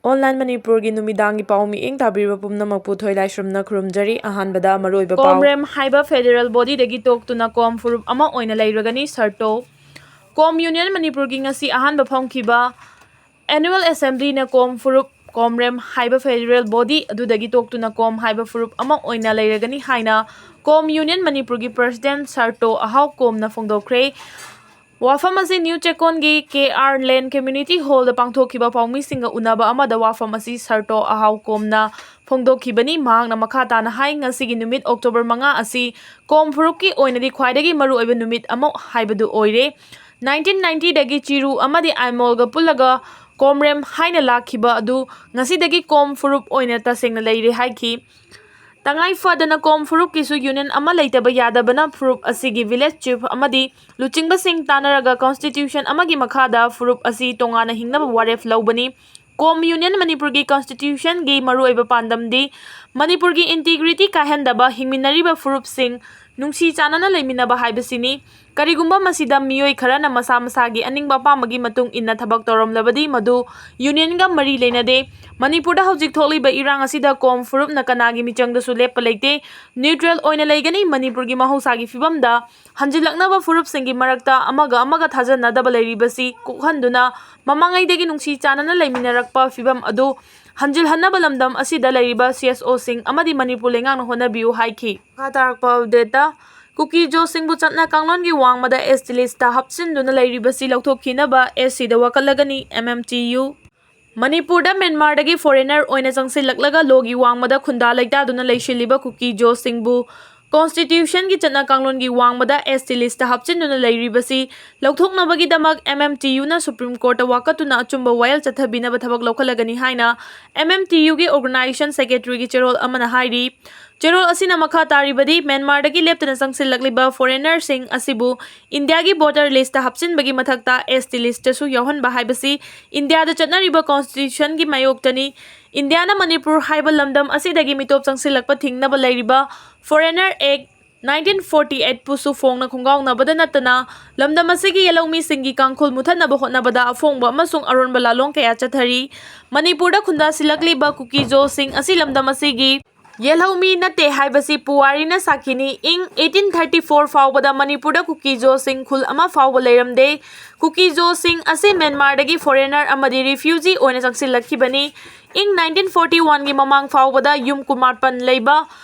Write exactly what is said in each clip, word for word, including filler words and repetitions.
Online ꯃꯅꯤꯄꯨꯔꯒꯤ ꯅꯨꯃꯤꯗꯥꯡꯒꯤ ꯄꯥꯎ ꯃꯤꯠꯌꯦꯡ ꯇꯥꯕꯤꯔꯤꯕ ꯄꯨꯝꯅꯃꯛꯄꯨ ꯊꯣꯏꯂꯥꯏꯁ꯭ꯔꯝꯅ ꯈꯨꯔꯨꯝꯖꯔꯤ꯫ ꯑꯍꯥꯟꯕꯗ ꯃꯔꯨꯑꯣꯏꯕ ꯄꯥꯎ꯫ ꯀꯣꯝꯔꯦꯝ ꯍꯥꯏꯕ ꯐꯦꯗꯔꯦꯜ ꯕꯣꯗꯤꯗꯒꯤ ꯇꯣꯛꯇꯨꯅ ꯀꯣꯝ ꯐꯨꯔꯨꯞ ꯑꯃ ꯑꯣꯏꯅ ꯂꯩꯔꯒꯅꯤ ꯁꯔꯇꯣ꯫ ꯀꯣꯝ ꯌꯨꯅꯤꯌꯟ ꯃꯅꯤꯄꯨꯔꯒꯤ ꯉꯁꯤ ꯑꯍꯥꯟꯕ ꯐꯝꯈꯤꯕ ꯑꯦꯅꯨꯋꯦꯜ ꯑꯦꯁꯦꯝꯕ꯭ꯂꯤꯅ ꯀꯣꯝ ꯐꯨꯔꯨꯞ, ꯀꯣꯝꯔꯦꯝ ꯍꯥꯏꯕ ꯐꯦꯗꯔꯦꯜ ꯕꯣꯗꯤ ꯑꯗꯨꯗꯒꯤ ꯇꯣꯛꯇꯨꯅ ꯀꯣꯝ ꯍꯥꯏꯕ ꯐꯨꯔꯨꯞ ꯑꯃ ꯑꯣꯏꯅ ꯂꯩꯔꯒꯅꯤ ꯍꯥꯏꯅ ꯀꯣꯝ ꯌꯨꯅꯤꯌꯟ ꯃꯅꯤꯄꯨꯔꯒꯤ ꯄ꯭ꯔꯁꯤꯗꯦꯟ ꯁꯔꯇꯣ ꯑꯍꯥꯎ ꯀꯣꯝꯅ ꯐꯣꯡꯗꯣꯛꯈ꯭ꯔꯦ꯫ ꯋꯥꯐꯝ ꯑꯁꯤ ꯅ꯭ꯌꯨ ꯆꯦꯛꯀꯣꯟꯒꯤ ꯀꯦ ꯑꯥꯔ ꯂꯦꯟ ꯀꯝꯃ꯭ꯌꯨꯅꯤꯇꯤ ꯍꯣꯜꯗ ꯄꯥꯡꯊꯣꯛꯈꯤꯕ ꯄꯥꯎꯃꯤꯁꯤꯡꯒ ꯎꯅꯕ ꯑꯃꯗ ꯋꯥꯐꯝ ꯑꯁꯤ ꯁꯔꯇꯣ ꯑꯍꯥꯎ ꯀꯣꯝꯅ ꯐꯣꯡꯗꯣꯛꯈꯤꯕꯅꯤ꯫ ꯃꯍꯥꯛꯅ ꯃꯈꯥ ꯇꯥꯅ ꯍꯥꯏ, ꯉꯁꯤꯒꯤ ꯅꯨꯃꯤꯠ ꯑꯣꯛꯇꯣꯕꯔ ꯃꯉꯥ ꯑꯁꯤ ꯀꯣꯝ ꯐꯨꯔꯨꯞꯀꯤ ꯑꯣꯏꯅꯗꯤ ꯈ꯭ꯋꯥꯏꯗꯒꯤ ꯃꯔꯨꯑꯣꯏꯕ ꯅꯨꯃꯤꯠ ꯑꯃ ꯍꯥꯏꯕꯗꯨ ꯑꯣꯏꯔꯦ꯫ ꯅꯥꯏꯟꯇꯤꯟ ꯅꯥꯏꯟꯇꯤꯗꯒꯤ ꯆꯤꯔꯨ ꯑꯃꯗꯤ ꯑꯥꯏꯃꯣꯜꯒ ꯄꯨꯜꯂꯒ ꯀꯣꯝꯔꯦꯝ ꯍꯥꯏꯅ ꯂꯥꯛꯈꯤꯕ ꯑꯗꯨ ꯉꯁꯤꯗꯒꯤ ꯀꯣꯝ ꯐꯨꯔꯨꯞ ꯑꯣꯏꯅ ꯇꯁꯦꯡꯅ ꯂꯩꯔꯦ ꯍꯥꯏꯈꯤ꯫ ꯇꯉꯥꯏ ꯐꯗꯅ ꯀꯣꯝ ꯐꯨꯔꯨꯞꯀꯤꯁꯨ ꯌꯨꯅꯤꯌꯟ ꯑꯃ ꯂꯩꯇꯕ ꯌꯥꯗꯕꯅ ꯐꯨꯔꯨꯞ ꯑꯁꯤꯒꯤ ꯚꯤꯂꯦꯖ ꯆꯤꯐ ꯑꯃꯗꯤ ꯂꯨꯆꯤꯡꯕꯁꯤꯡ ꯇꯥꯟꯅꯔꯒ ꯀꯣꯟꯁꯇꯤꯇ꯭ꯌꯨꯁꯟ ꯑꯃꯒꯤ ꯃꯈꯥꯗ ꯐꯨꯔꯨꯞ ꯑꯁꯤ ꯇꯣꯉꯥꯟꯅ ꯍꯤꯡꯅꯕ ꯋꯥꯔꯦꯞ ꯂꯧꯕꯅꯤ꯫ ꯀꯣꯝ ꯌꯨꯅꯤꯌꯟ ꯃꯅꯤꯄꯨꯔꯒꯤ ꯀꯣꯟꯁꯇꯤꯇ꯭ꯌꯨꯁꯟꯒꯤ ꯃꯔꯨꯑꯣꯏꯕ ꯄꯥꯟꯗꯝꯗꯤ ꯃꯅꯤꯄꯨꯔꯒꯤ ꯏꯟꯇꯤꯒ꯭ꯔꯤꯇꯤ ꯀꯥꯏꯍꯟꯗꯕ, ꯍꯤꯡꯃꯤꯟꯅꯔꯤꯕ ꯐꯨꯔꯨꯞꯁꯤꯡ ꯅꯨꯡꯁꯤ ꯆꯥꯟꯅꯅ ꯂꯩꯃꯤꯟꯅꯕ ꯍꯥꯏꯕꯁꯤꯅꯤ꯫ ꯀꯔꯤꯒꯨꯝꯕ ꯃꯁꯤꯗ ꯃꯤꯑꯣꯏ ꯈꯔꯅ ꯃꯁꯥ ꯃꯁꯥꯒꯤ ꯑꯅꯤꯡꯕ ꯑꯄꯥꯝꯕꯒꯤ ꯃꯇꯨꯡ ꯏꯟꯅ ꯊꯕꯛ ꯇꯧꯔꯝꯂꯕꯗꯤ ꯃꯗꯨ ꯌꯨꯅꯤꯌꯟꯒ ꯃꯔꯤ ꯂꯩꯅꯗꯦ꯫ ꯃꯅꯤꯄꯨꯔꯗ ꯍꯧꯖꯤꯛ ꯊꯣꯛꯂꯤꯕ ꯏꯔꯥꯡ ꯑꯁꯤꯗ ꯀꯣꯝ ꯐꯨꯔꯨꯞꯅ ꯀꯅꯥꯒꯤ ꯃꯤꯆꯪꯗꯁꯨ ꯂꯦꯞꯄ ꯂꯩꯇꯦ꯫ ꯅ꯭ꯌꯨꯇ꯭ꯔꯦꯜ ꯑꯣꯏꯅ ꯂꯩꯒꯅꯤ꯫ ꯃꯅꯤꯄꯨꯔꯒꯤ ꯃꯍꯧꯁꯥꯒꯤ ꯐꯤꯕꯝꯗ ꯍꯟꯖꯤꯜꯂꯛꯅꯕ ꯐꯨꯔꯨꯞꯁꯤꯡꯒꯤ ꯃꯔꯛꯇ ꯑꯃꯒ ꯑꯃꯒ ꯊꯥꯖꯅꯗꯕ ꯂꯩꯔꯤꯕꯁꯤ ꯀꯣꯛꯍꯟꯗꯨꯅ ꯃꯃꯥꯡꯉꯩꯗꯒꯤ ꯅꯨꯡꯁꯤ ꯆꯥꯟꯅꯅ ꯂꯩꯃꯤꯟꯅꯔꯛꯄ ꯐꯤꯕꯝ ꯑꯗꯨ ꯍꯟꯖꯤꯜꯍꯟꯅꯕ ꯂꯝꯗꯝ ꯑꯁꯤꯗ ꯂꯩꯔꯤꯕ ꯁꯤ ꯑꯦꯁ ꯑꯣꯁꯤꯡ ꯑꯃꯗꯤ ꯃꯅꯤꯄꯨꯔ ꯂꯩꯉꯥꯛꯅ ꯍꯣꯠꯅꯕꯤꯌꯨ ꯍꯥꯏꯈꯤ꯫ ꯃꯈꯥ ꯇꯥꯔꯛꯄ ꯑꯞꯗꯦꯠꯇ, ꯀꯨꯀꯤ ꯖꯣꯁꯤꯡꯕꯨ ꯆꯠꯅ ꯀꯥꯡꯂꯣꯟꯒꯤ ꯋꯥꯡꯃꯗ ꯑꯦꯁ ꯇꯤ ꯂꯤꯁꯇ ꯍꯥꯞꯆꯤꯟꯗꯨꯅ ꯂꯩꯔꯤꯕꯁꯤ ꯂꯧꯊꯣꯛꯈꯤꯅꯕ ꯑꯦꯁ ꯁꯤꯗ ꯋꯥꯀꯠꯂꯒꯅꯤ ꯑꯦꯝ ꯑꯦꯝ ꯇꯤ ꯌꯨ꯫ ꯃꯅꯤꯄꯨꯔꯗ ꯃ꯭ꯌꯥꯟꯃꯥꯔꯗꯒꯤ ꯐꯣꯔꯦꯅꯔ ꯑꯣꯏꯅ ꯆꯪꯁꯤꯜꯂꯛꯂꯒ ꯂꯣꯒꯤ ꯋꯥꯡꯃꯗ ꯈꯨꯟꯗꯥ ꯂꯩꯇꯥꯗꯨꯅ ꯂꯩꯁꯤꯜꯂꯤꯕ ꯀꯨꯀꯤ ꯖꯣꯁꯤꯡꯕꯨ ꯀꯣꯟꯁꯇꯤꯇ꯭ꯌꯨꯁꯟꯒꯤ ꯆꯠꯅ ꯀꯥꯡꯂꯣꯟꯒꯤ ꯋꯥꯡꯃꯗ ꯑꯦꯁ ꯇꯤ ꯂꯤꯁꯇ ꯍꯥꯞꯆꯤꯟꯗꯨꯅ ꯂꯩꯔꯤꯕꯁꯤ ꯂꯧꯊꯣꯛꯅꯕꯒꯤꯗꯃꯛ ꯑꯦꯝ ꯑꯦꯝ ꯇꯤ ꯌꯨꯅ ꯁꯨꯄ꯭ꯔꯤꯝ ꯀꯣꯔꯠꯇ ꯋꯥꯀꯠꯇꯨꯅ ꯑꯆꯨꯝꯕ ꯋꯥꯌꯦꯜ ꯆꯠꯊꯕꯤꯅꯕ ꯊꯕꯛ ꯂꯧꯈꯠꯂꯒꯅꯤ ꯍꯥꯏꯅ ꯑꯦꯝ ꯑꯦꯝ ꯇꯤ ꯌꯨꯒꯤ ꯑꯣꯔꯒꯅꯥꯏꯖꯦꯁꯟ ꯁꯦꯀ꯭ꯔꯦꯇꯔꯤꯒꯤ ꯆꯦꯔꯣꯜ ꯑꯃꯅ ꯍꯥꯏꯔꯤ꯫ ꯆꯦꯔꯣꯜ ꯑꯁꯤꯅ ꯃꯈꯥ ꯇꯥꯔꯤꯕꯗꯤ, ꯃ꯭ꯌꯥꯟꯃꯥꯔꯗꯒꯤ ꯂꯦꯞꯇꯅ ꯆꯪꯁꯤꯜꯂꯛꯂꯤꯕ ꯐꯣꯔꯦꯅꯔꯁꯤꯡ ꯑꯁꯤꯕꯨ ꯏꯟꯗꯤꯌꯥꯒꯤ ꯚꯣꯇꯔ ꯂꯤꯁꯇ ꯍꯥꯞꯆꯤꯟꯕꯒꯤ ꯃꯊꯛꯇ ꯑꯦꯁ ꯇꯤ ꯂꯤꯁꯇꯁꯨ ꯌꯥꯎꯍꯟꯕ ꯍꯥꯏꯕꯁꯤ ꯏꯟꯗꯤꯌꯥꯗ ꯆꯠꯅꯔꯤꯕ ꯀꯣꯟꯁꯇꯤꯇ꯭ꯌꯨꯁꯟꯒꯤ ꯃꯥꯌꯣꯛꯇꯅꯤ꯫ ꯏꯟꯗꯤꯌꯥꯅ ꯃꯅꯤꯄꯨꯔ ꯍꯥꯏꯕ ꯂꯝꯗꯝ ꯑꯁꯤꯗꯒꯤ ꯃꯤꯇꯣꯞ ꯆꯪꯁꯤꯜꯂꯛꯄ ꯊꯤꯡꯅꯕ ꯂꯩꯔꯤꯕ ꯐꯣꯔꯦꯅꯔ ꯑꯦꯛ ꯅꯥꯏꯟꯇꯤꯟ ꯐꯣꯔꯇꯤ ꯑꯩꯠꯄꯨꯁꯨ ꯐꯣꯡꯅ ꯈꯣꯡꯒꯥꯎꯅꯕꯗ ꯅꯠꯇꯅ ꯂꯝꯗꯝ ꯑꯁꯤꯒꯤ ꯌꯦꯜꯍꯧꯃꯤꯁꯤꯡꯒꯤ ꯀꯥꯡꯈꯨꯜ ꯃꯨꯊꯠꯅꯕ ꯍꯣꯠꯅꯕꯗ ꯑꯐꯣꯡꯕ ꯑꯃꯁꯨꯡ ꯑꯔꯣꯟꯕ ꯂꯥꯂꯣꯡ ꯀꯌꯥ ꯆꯠꯊꯔꯤ꯫ ꯃꯅꯤꯄꯨꯔꯗ ꯈꯨꯟꯗꯥꯁꯤꯜꯂꯛꯂꯤꯕ ꯀꯨꯀꯤ ꯖꯣꯁꯤꯡ ꯑꯁꯤ ꯂꯝꯗꯝ ꯑꯁꯤꯒꯤ ꯌꯦꯜꯍꯧꯃꯤ ꯅꯠꯇꯦ ꯍꯥꯏꯕꯁꯤ ꯄꯨꯋꯥꯔꯤꯅ ꯁꯥꯈꯤꯅꯤ꯫ ꯏꯪ ꯑꯩꯠꯇꯤꯟ ꯊꯥꯔꯇꯤ ꯐꯣꯔ ꯐꯥꯎꯕꯗ ꯃꯅꯤꯄꯨꯔꯗ ꯀꯨꯀꯤ ꯖꯣꯁꯤꯡ ꯈꯨꯜ ꯑꯃ ꯐꯥꯎꯕ ꯂꯩꯔꯝꯗꯦ꯫ ꯀꯨꯀꯤ ꯖꯣꯁꯤꯡ ꯑꯁꯤ ꯃ꯭ꯌꯥꯟꯃꯥꯔꯗꯒꯤ ꯐꯣꯔꯦꯅꯔ ꯑꯃꯗꯤ ꯔꯤꯐ꯭ꯌꯨꯖꯤ ꯑꯣꯏꯅ ꯆꯪꯁꯤꯜꯂꯛꯈꯤꯕꯅꯤ꯫ ꯏꯪ ꯅꯥꯏꯟꯇꯤꯟ ꯐꯣꯔꯇꯤ ꯋꯥꯟꯒꯤ ꯃꯃꯥꯡ ꯐꯥꯎꯕꯗ ꯌꯨꯝ ꯀꯨꯟꯃꯥꯄꯟ ꯂꯩꯕ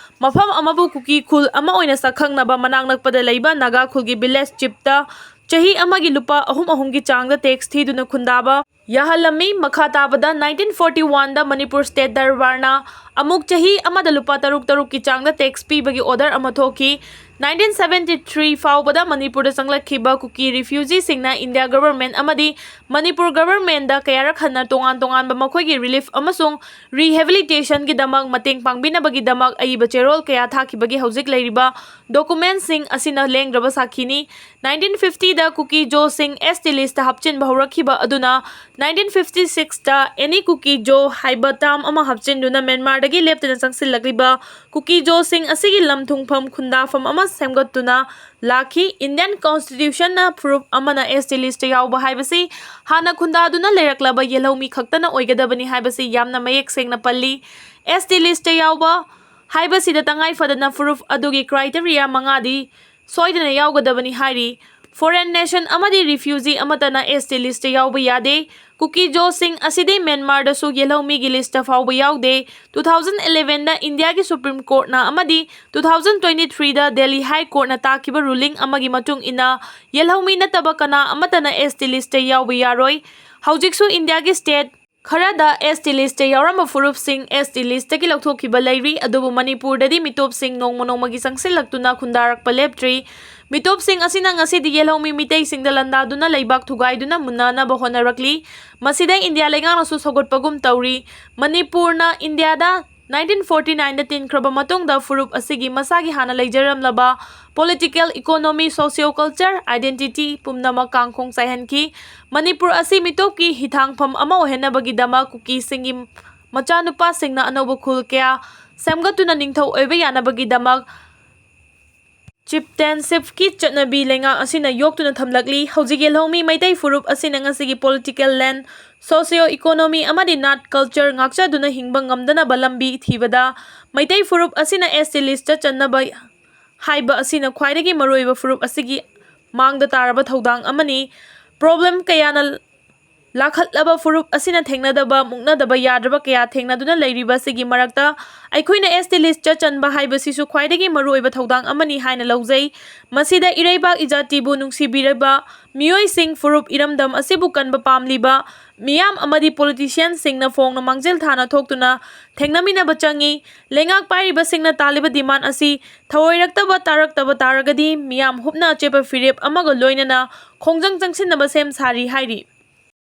ꯃꯐꯝ ꯑꯃꯕꯨ ꯀꯨꯀꯤ ꯈꯨꯜ ꯑꯃ ꯑꯣꯏꯅ ꯁꯛꯈꯪꯅꯕ ꯃꯅꯥꯛ ꯅꯛꯄꯗ ꯂꯩꯕ ꯅꯥꯒꯥ ꯈꯨꯜꯒꯤ ꯚꯤꯂꯦꯖ ꯆꯤꯞꯇ ꯆꯍꯤ ꯑꯃꯒꯤ ꯂꯨꯄꯥ ꯑꯍꯨꯝ ꯑꯍꯨꯝꯒꯤ ꯆꯥꯡꯗ ꯇꯦꯛꯁ ꯊꯤꯗꯨꯅ ꯈꯨꯟꯗꯥꯕ ꯌꯥꯍꯜꯂꯝꯃꯤ꯫ ꯃꯈꯥ ꯇꯥꯕꯗ ꯅꯥꯏꯟꯇꯤꯟ ꯐꯣꯔꯇꯤ ꯋꯥꯟꯗ ꯃꯅꯤꯄꯨꯔ ꯁ꯭ꯇꯦꯠ ꯗꯔꯕꯥꯔꯅ ꯑꯃꯨꯛ ꯆꯍꯤ ꯑꯃꯗ ꯂꯨꯄꯥ ꯇꯔꯨꯛ ꯇꯔꯨꯛꯀꯤ ꯆꯥꯡꯗ ꯇꯦꯛꯁ ꯄꯤꯕꯒꯤ ꯑꯣꯔꯗꯔ ꯑꯃ ꯊꯣꯛꯈꯤ꯫ ꯅꯥꯏꯟꯇꯤꯟ ꯁꯚꯦꯟꯇꯤ ꯊ꯭ꯔꯤ ꯐꯥꯎꯕꯗ ꯃꯅꯤꯄꯨꯔꯗ ꯆꯪꯂꯛꯈꯤꯕ ꯀꯨꯀꯤ ꯔꯤꯐ꯭ꯌꯨꯖꯤꯁꯤꯡꯅ ꯏꯟꯗꯤꯌꯥ ꯒꯚꯔꯟꯃꯦꯟꯠ ꯑꯃꯗꯤ ꯃꯅꯤꯄꯨꯔ ꯒꯚꯔꯟꯃꯦꯟꯠꯗ ꯀꯌꯥꯔꯛ ꯍꯟꯅ ꯇꯣꯉꯥꯟ ꯇꯣꯉꯥꯟꯕ ꯃꯈꯣꯏꯒꯤ ꯔꯤꯂꯤꯐ ꯑꯃꯁꯨꯡ ꯔꯤꯍꯦꯕꯤꯂꯤꯇꯦꯁꯟꯒꯤꯗꯃꯛ ꯃꯇꯦꯡ ꯄꯥꯡꯕꯤꯅꯕꯒꯤꯗꯃꯛ ꯑꯏꯕ ꯆꯦꯔꯣꯜ ꯀꯌꯥ ꯊꯥꯈꯤꯕꯒꯤ ꯍꯧꯖꯤꯛ ꯂꯩꯔꯤꯕ ꯗꯣꯀꯨꯃꯦꯟꯠꯁꯤꯡ ꯑꯁꯤꯅ ꯂꯦꯡꯗ꯭ꯔꯕ ꯁꯥꯈꯤꯅꯤ꯫ ꯅꯥꯏꯟꯇꯤꯟ ꯐꯤꯐꯇꯤꯗ ꯀꯨꯀꯤ ꯖꯣꯁꯤꯡ ꯑꯦꯁ ꯇꯤ ꯂꯤꯁꯇ ꯍꯥꯞꯆꯤꯟꯕ ꯍꯧꯔꯛꯈꯤꯕ ꯑꯗꯨꯅ ꯅꯥꯏꯟꯇꯤꯟ ꯐꯤꯐꯇꯤ ꯁꯤꯛꯁꯇ ꯑꯦꯅꯤ ꯀꯨꯀꯤ ꯖꯣ ꯍꯥꯏꯕ ꯇꯥꯔꯝ ꯑꯃ ꯍꯥꯞꯆꯤꯟꯗꯨꯅ ꯃ꯭ꯌꯥꯟꯃꯥꯔꯗꯒꯤ ꯂꯦꯞꯇꯅ ꯆꯪꯁꯤꯜꯂꯛꯂꯤꯕ ꯀꯨꯀꯤ ꯖꯣꯁꯤꯡ ꯑꯁꯤꯒꯤ ꯂꯝ ꯊꯨꯡꯐꯝ ꯈꯨꯟꯗꯥꯐꯝ ꯑꯃ ꯁꯦꯝꯒꯠꯇꯨꯅ ꯂꯥꯛꯈꯤ꯫ ꯏꯟꯗꯤꯌꯟ ꯀꯣꯟꯁꯇꯤꯇ꯭ꯌꯨꯁꯟꯅ ꯐꯨꯔꯨꯞ ꯑꯃꯅ ꯑꯦꯁ ꯇꯤ ꯂꯤꯁꯇ ꯌꯥꯎꯕ ꯍꯥꯏꯕꯁꯤ ꯍꯥꯟꯅ ꯈꯨꯟꯗꯥꯗꯨꯅ ꯂꯩꯔꯛꯂꯕ ꯌꯦꯜꯍꯧꯃꯤ ꯈꯛꯇꯅ ꯑꯣꯏꯒꯗꯕꯅꯤ ꯍꯥꯏꯕꯁꯤ ꯌꯥꯝꯅ ꯃꯌꯦꯛ ꯁꯦꯡꯅ ꯄꯜꯂꯤ꯫ ꯑꯦꯁ ꯇꯤ ꯂꯤꯁꯇ ꯌꯥꯎꯕ ꯍꯥꯏꯕꯁꯤꯗ ꯇꯉꯥꯏ ꯐꯗꯅ ꯐꯨꯔꯨꯞ ꯑꯗꯨꯒꯤ ꯀ꯭ꯔꯥꯏꯇꯦꯔꯤꯌꯥ ꯃꯉꯥꯗꯤ ꯁꯣꯏꯗꯅ ꯌꯥꯎꯒꯗꯕꯅꯤ ꯍꯥꯏꯔꯤ꯫ ꯐꯣꯔꯦꯟ ꯅꯦꯁꯟ ꯑꯃꯗꯤ ꯔꯤꯐ꯭ꯌꯨꯖꯤ ꯑꯃꯠꯇꯅ ꯑꯦꯁ ꯇꯤ ꯂꯤꯁꯇ ꯌꯥꯎꯕ ꯌꯥꯗꯦ꯫ ꯀꯨꯀꯤ ꯖꯣꯁꯤꯡ ꯑꯁꯤꯗꯤ ꯃ꯭ꯌꯥꯟꯃꯥꯔꯗꯁꯨ ꯌꯦꯜꯍꯧꯃꯤꯒꯤ ꯂꯤꯁꯇ ꯐꯥꯎꯕ ꯌꯥꯎꯗꯦ꯫ ꯇꯨ ꯊꯥꯎꯖꯟ ꯏꯂꯦꯚꯦꯟꯗ ꯏꯟꯗꯤꯌꯥꯒꯤ ꯁꯨꯄ꯭ꯔꯤꯝ ꯀꯣꯔꯠꯅ ꯑꯃꯗꯤ ꯇꯨ ꯊꯥꯎꯖꯟ ꯇ꯭ꯋꯦꯟꯇꯤ ꯊ꯭ꯔꯤꯗ ꯗꯦꯜꯂꯤ ꯍꯥꯏ ꯀꯣꯔꯠꯅ ꯇꯥꯈꯤꯕ ꯔꯨꯂꯤꯡ ꯑꯃꯒꯤ ꯃꯇꯨꯡ ꯏꯟꯅ ꯌꯦꯜꯍꯧꯃꯤ ꯅꯠꯇꯕ ꯀꯅꯥ ꯑꯃꯠꯇꯅ ꯑꯦꯁ ꯇꯤ ꯂꯤꯁꯇ ꯌꯥꯎꯕ ꯌꯥꯔꯣꯏ꯫ ꯍꯧꯖꯤꯛꯁꯨ ꯏꯟꯗꯤꯌꯥꯒꯤ ꯁ꯭ꯇꯦꯠ ꯈꯔꯗ ꯑꯦꯁ ꯇꯤ ꯂꯤꯁꯇ ꯌꯥꯎꯔꯝꯕ ꯐꯨꯔꯨꯞꯁꯤꯡ ꯑꯦꯁ ꯇꯤ ꯂꯤꯁꯇꯒꯤ ꯂꯧꯊꯣꯛꯈꯤꯕ ꯂꯩꯔꯤ, ꯑꯗꯨꯕꯨ ꯃꯅꯤꯄꯨꯔꯗꯗꯤ ꯃꯤꯇꯣꯞꯁꯤꯡ ꯅꯣꯡꯃ ꯅꯣꯡꯃꯒꯤ ꯆꯪꯁꯤꯜꯂꯛꯇꯨꯅ ꯈꯨꯟꯗꯥꯔꯛꯄ ꯂꯦꯞꯇ꯭ꯔꯤ꯫ ꯃꯤꯇꯣꯞꯁꯤꯡ ꯑꯁꯤꯅ ꯉꯁꯤꯗꯤ ꯌꯦꯜꯍꯧꯃꯤ ꯃꯤꯇꯩꯁꯤꯡꯗ ꯂꯥꯟꯗꯥꯗꯨꯅ ꯂꯩꯕꯥꯛ ꯊꯨꯒꯥꯏꯗꯨꯅ ꯃꯨꯟꯅꯅꯕ ꯍꯣꯠꯅꯔꯛꯂꯤ꯫ ꯃꯁꯤꯗ ꯏꯟꯗꯤꯌꯥ ꯂꯩꯉꯥꯛꯅꯁꯨ ꯁꯧꯒꯠꯄꯒꯨꯝ ꯇꯧꯔꯤ꯫ ꯃꯅꯤꯄꯨꯔꯅ ꯏꯟꯗꯤꯌꯥꯗ ꯅꯥꯏꯟꯇꯤꯟ ꯐꯣꯔꯇꯤ ꯅꯥꯏꯟꯗ ꯇꯤꯟꯈ꯭ꯔꯕ ꯃꯇꯨꯡꯗ ꯐꯨꯔꯨꯞ ꯑꯁꯤꯒꯤ ꯃꯁꯥꯒꯤ ꯍꯥꯟꯅ ꯂꯩꯖꯔꯝꯂꯕ political, economy, socio culture, identity ꯄꯨꯝꯅꯃꯛ ꯀꯥꯡꯈꯣꯡ ꯆꯥꯏꯍꯟꯈꯤ꯫ ꯃꯅꯤꯄꯨꯔ ꯑꯁꯤ ꯃꯤꯇꯣꯞꯀꯤ ꯍꯤꯊꯥꯡꯐꯝ ꯑꯃ ꯑꯣꯏꯍꯟꯅꯕꯒꯤꯗꯃꯛ ꯀꯨꯀꯤꯁꯤꯡꯒꯤ ꯃꯆꯥꯅꯨꯄꯥꯁꯤꯡꯅ ꯑꯅꯧꯕ ꯈꯨꯜ ꯀꯌꯥ ꯁꯦꯝꯒꯠꯇꯨꯅ ꯅꯤꯡꯊꯧ ꯑꯣꯏꯕ ꯌꯥꯅꯕꯒꯤꯗꯃꯛ Chieftainshipꯀꯤ ꯆꯠꯅꯕꯤ ꯂꯩꯉꯥꯛ ꯑꯁꯤꯅ ꯌꯣꯛꯇꯨꯅ ꯊꯝꯂꯛꯂꯤ꯫ ꯍꯧꯖꯤꯛ ꯌꯦꯜꯍꯧꯃꯤ ꯃꯩꯇꯩ ꯐꯨꯔꯨꯞ ꯑꯁꯤꯅ ꯉꯁꯤꯒꯤ political land, socio economy ꯑꯃꯗꯤ ꯅꯥꯠ culture ꯉꯥꯛꯆꯗꯨꯅ ꯍꯤꯡꯕ ꯉꯝꯗꯅꯕ ꯂꯝꯕꯤ ꯊꯤꯕꯗ ꯃꯩꯇꯩ ꯐꯨꯔꯨꯞ ꯑꯁꯤꯅ S T list ꯆꯟꯅꯕ ꯍꯥꯏꯕ ꯑꯁꯤꯅ ꯈ꯭ꯋꯥꯏꯗꯒꯤ ꯃꯔꯨꯑꯣꯏꯕ ꯐꯨꯔꯨꯞ ꯑꯁꯤꯒꯤ ꯃꯥꯡꯗ ꯇꯥꯔꯕ ꯊꯧꯗꯥꯡ ꯑꯃꯅꯤ꯫ Problem ꯀꯌꯥꯅ ꯂꯥꯈꯠꯂꯕ ꯐꯨꯔꯨꯞ ꯑꯁꯤꯅ ꯊꯦꯡꯅꯗꯕ, ꯃꯨꯛꯅꯗꯕ ꯌꯥꯗ꯭ꯔꯕ ꯀꯌꯥ ꯊꯦꯡꯅꯗꯨꯅ ꯂꯩꯔꯤꯕ ꯑꯁꯤꯒꯤ ꯃꯔꯛꯇ ꯑꯩꯈꯣꯏꯅ S T list ꯆꯟꯕ ꯍꯥꯏꯕꯁꯤꯁꯨ ꯈ꯭ꯋꯥꯏꯗꯒꯤ ꯃꯔꯨꯑꯣꯏꯕ ꯊꯧꯗꯥꯡ ꯑꯃꯅꯤ ꯍꯥꯏꯅ ꯂꯧꯖꯩ꯫ ꯃꯁꯤꯗ ꯏꯔꯩꯕꯥꯛ ꯏꯖꯥꯇꯤꯕꯨ ꯅꯨꯡꯁꯤꯕꯤꯔꯕ ꯃꯤꯑꯣꯏꯁꯤꯡ, ꯐꯨꯔꯨꯞ ꯏꯔꯝꯗꯝ ꯑꯁꯤꯕꯨ ꯀꯟꯕ ꯄꯥꯝꯂꯤꯕ ꯃꯤꯌꯥꯝ ꯑꯃꯗꯤ politicianꯁꯤꯡꯅ ꯐꯣꯡꯅ ꯃꯥꯡꯖꯤꯜ ꯊꯥꯅ ꯊꯣꯛꯇꯨꯅ ꯊꯦꯡꯅꯃꯤꯟꯅꯕ ꯆꯪꯏ꯫ ꯂꯩꯉꯥꯛ ꯄꯥꯏꯔꯤꯕꯁꯤꯡꯅ ꯇꯥꯜꯂꯤꯕ demand ꯑꯁꯤ ꯊꯧꯑꯣꯏꯔꯛꯇꯕ ꯇꯥꯔꯛꯇꯕ ꯇꯥꯔꯒꯗꯤ ꯃꯤꯌꯥꯝ ꯍꯨꯞꯅ ꯑꯆꯦꯠꯄ ꯐꯤꯔꯦꯞ ꯑꯃꯒ ꯂꯣꯏꯅꯅ ꯈꯣꯡꯖꯪ ꯆꯪꯁꯤꯟꯅꯕ ꯁꯦꯝ ꯁꯥꯔꯤ ꯍꯥꯏꯔꯤ꯫